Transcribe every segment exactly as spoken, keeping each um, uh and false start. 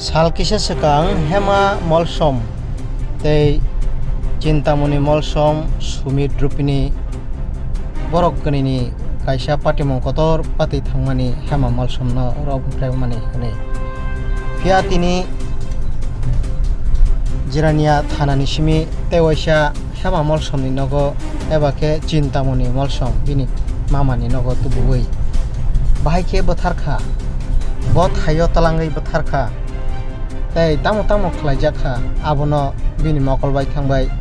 Sal kisa swkang Hema Molsom tei Chintamoni Molsom Sumit Rupini borok kwnwini kaisa patimung kotor patwi thangmani Hema Molsomno rw phremani hwnwi. Phiya tini Jirania thanani simi tei waisa Hema Molsomni nogo eba khe Chintamoni Molsom bini mamani nogo tubuwi bahai khe bwtharkha. Bo thaio twlangwi bwtharkha. Tei tamo tamo khlaijak kha, abono bini mokol bai thangbai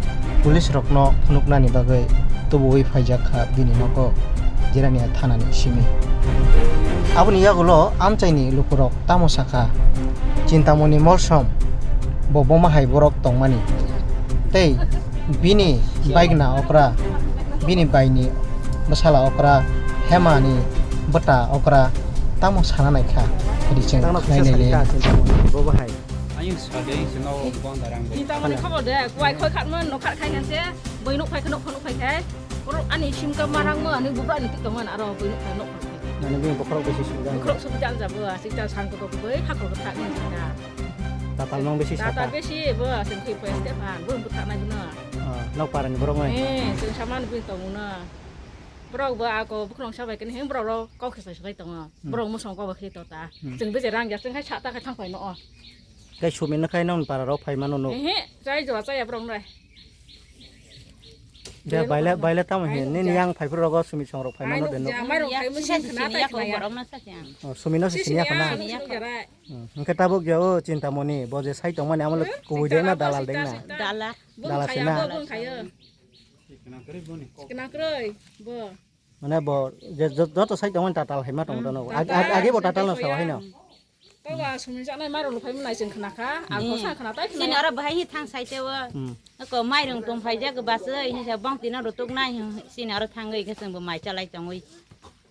police rokno phunuknani bagwi tubuwi phaijak kha bini nogo Jirania thanani simi. Aboni yagulo amchaini lukurok tamo sakha, Chintamoni Molsom bo boma hai borok tongmani. Tei bini baigna okra, bini baini bwsala okra, Hemani bwta okra tamo sana naikha. Richeng Tangno kisa nainai sari le. Ta Chintamoni bo bahai. Ayung sade ayung sino bong darang bo. Chintamoni khobor de, kuai khoi khatmo, nok khat khai khan se, boi nok phai khe, nok phai, nok phai khai. Borok ani sim ka marang mo, ani bubra ani tik tongman, aro boi nok phai, nok phai. Nani bini bokhorok besi sujak. Bokhorok sujak jabo, asik ta sang ko ko boi, hakor ko thak ni jaka. Tatal nong besi Tatal sata. Besi bo, asik khui phai ste phan, bo butha nai bono. Ah, nok parani borok mai. Eh, sing saman bini tongna. Borok bo ako bokhorok sabai kene, borok ro kau khe sai sai tongo. Hmm. Borok mosong kau khe to ta. Hmm. Sing bese rang ya, sing khai sata khai thang phai no. Kai sumi no khai non para rok phai mano no. Ehe, chai jo chai borok nai. De baile, baile tamo he, nini yang phai phuru rogo sumi song rok phai mano de no. Mai rok phai mo sing khna tai khna ya. Oh, sumi no sini ya khna. Sini ya khna. Hmm, hingke tabuk ya o Chintamoni, bo je sai tongmani amolo kubui de na dalal de na. Dalal. Dalal se na. Kena kroi, bo. Mane bo je jo-, joto sai tongmani tatal hai ma tong dono. Ag-, ag-, age bo tatal no sawa hai no. Tawa sumni jaknai mairok no phai mwnai chwng khna kha. Ang kosa khna tai khna. Sini oro bahai hi thang sai tewa. Hmm. Ko mairung tong phai jak bas oi hinsa bong tina ro tuk nai hin sini oro thang oi khe chwng bo mai chalai tong oi.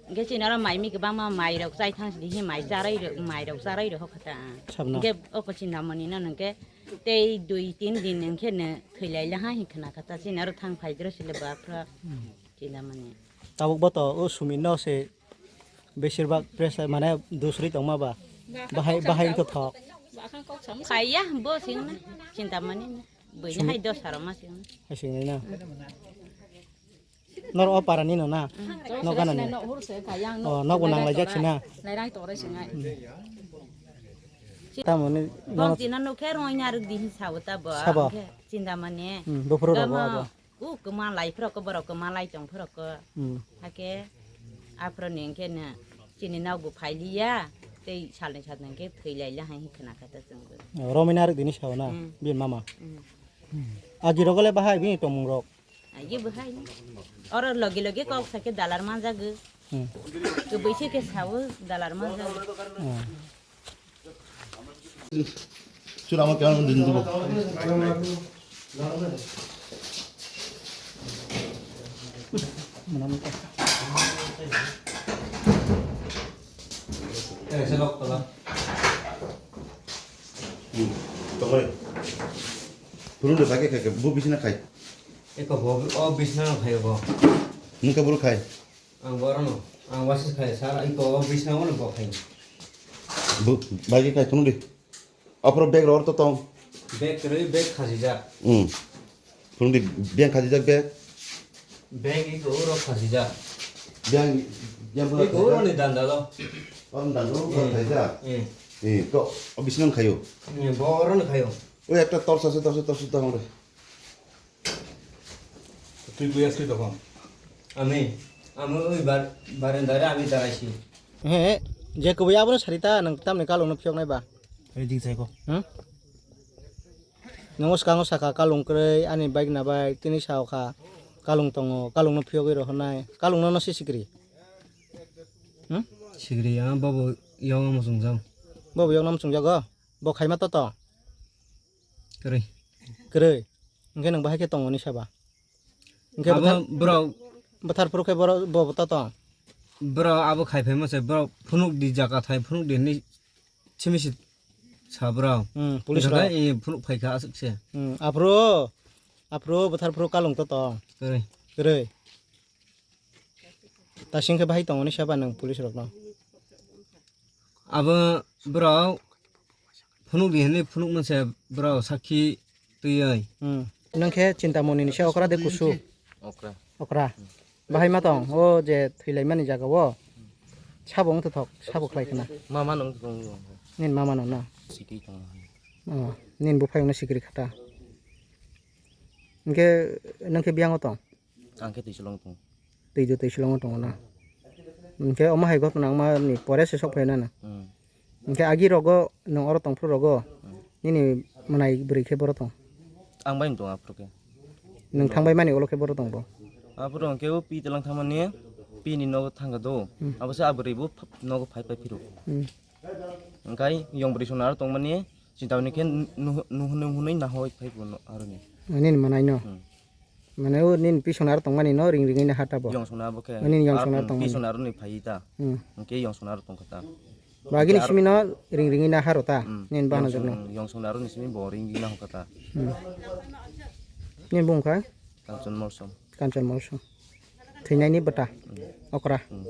Hingke chini oro mai mi kwbangma mairok chai thang sidi hi mai charai rok, mairok charai rok kha ta. Sabna. Hingke oko Chintamoni no hingke tei dui tin din hingke no thwi lai laha hin khna kha ta chini oro thang phai dro sile ba phra. Hmm. Chintamoni. Tabuk bo to o sumi no se besir bak press lai mane dusri tong ma ba. Bahai, bahai wngkha thok. Phai ya bo sing na. Chintamoni na. Bui ni hai dos saro ma sing na. Hai sing na. Nor o para ni no na? Mm. No gana ni? Oh, no bo nang lai jak si na? Nairang tore singai. Tamoni bong tina no khe roi na ruk di hin sabo ta bo. Sabo? Chintamoni. Hmm, bufuru rogo abo. U kwma lai phurok ko borok kwma lai tong phurok ko. Hmm. Hake aphro ni hingke na chini nok bo phai liya tei salni satni hingke thwi lai la hai khna kha ta chwng bo. Oh, romina ruk di ni sao na? Hmm. Bin mama. Hmm. Hmm. Agi rogo le bahai bini tongmung rok. Agi bahai. Oro logi logi kok sake dalar manjago. Hmm. Kwbwi se khe sao dalar manjago. Hmm. Chura ama kaya din dubo. Eh, se lok tola. Hmm. Tokoi. Purun de bagi kake bu bisina khai. Eko bo, o bisna no khayo bo. Nungka buru khai. Ang bo orono, ang wasis khai, sir, iko o bisna ono bo khai. Bu, bagi khai, phunuk di. Aphuru bag rok to tong. Bag kwrwi, bag khasijak. Hmm. Phunuk di, bag khasijak bag. Bag iko oro khasijak. Bag, bag iko oro ni danda lo. Oro danda lo khasijak. Eh. Eh, to, o bisna khayo. Eh, bo orono khayo. Oi, ekta torch ase, torch, torch tong re. Twi koi asli tokon? Ami, ami oi bar-, barenda re ami daraisi. He, je kubui abono sarita nang tamni kalungno phiyoknai ba? Ready sai ko. Hmm? Nongo swkango saka kalung kwrwi, ani bike na bai, tini sao kha kalung tongo, kalungno phiyogwi rohornai, kalungno no si sikri. Hmm? Sikri ya, bobo yong amo sungjang. Bobo yong nam sungjago? Bo khaima to to? Kwrwi. Kwrwi. Hwnkhe nwng bahai khe tongo ni saba? Hwnkhe abo bwthar-, bwrok bwthar phuru khe boro-, bo, bo to tong? Bwrok abo khai phaima se, bwrok phunuk di jaga thai phunuk di hinwi simi se sa bwrok. Hmm, police rok. Hwnkhe, eh, phunuk phai kha aswk se. Hmm, aphuru, aphuru bwthar phuru kalung to tong? Kwrwi. Kwrwi. Tasing khe bahai tongo ni saba nwng police rokno? Abo bwrok Phunuk di hwnwi phunuk manse bwrao sakhi twiwi. Hmm. Nwng khe Chintamoni ni se okra de kusu? Okra. Okra. Bahai ma tong, o je thwilaimani jaga o. Sabo wng thok, sabo khlai khna. Mama nung tong. Nin mama no na. Sikri tong. Oh, nin buphai wngna sikri khata. Hwnkhe nwng khe biyang o tong? Ang khe twisulong tong. Twidu twisulong tongo na. Hwnkhe omo hai gotna wngma ni pore se sok phaina na. Hmm. Hwnkhe agi rogo nwng oro tongphuru rogo. Hmm. Nini mwnai bwrwi khe boro tong. Ang bai tong aphuru khe. Nwng thangbai mani ulo khe boro tong bo. Aphuru hwnkhe o pi tlang thangmani pi ni nogo thangkha do. Hmm. Abo se a bwrwi bo ph-, nogo phai phai phiro. Hmm. Hwnkhe yong bwrwi sona aro tongmani chinta hwnwi khe nuh-, nuh-, nuh-, nuhunwi nahoi phai bo no aroni. Nini mwnai no. Hmm. Mane o nini pisona aro tongmani no ring ringwi na hata bo. Yong sona bo khe. Nini yong sona tongmani. Pisona aro ni phai ta. Hmm. Hwnkhe yong sona aro tongkha ta. Bagini simi no ring ringwi na haro ta. Hmm. Nini bana jokno. Yong sona aro ni simi bo ring ringwi na hokha ta. Hmm. Nini bung kha? Kanchan Molsom. Kanchan Molsom. Thwinaini bwta. Hmm. Okra. Hmm.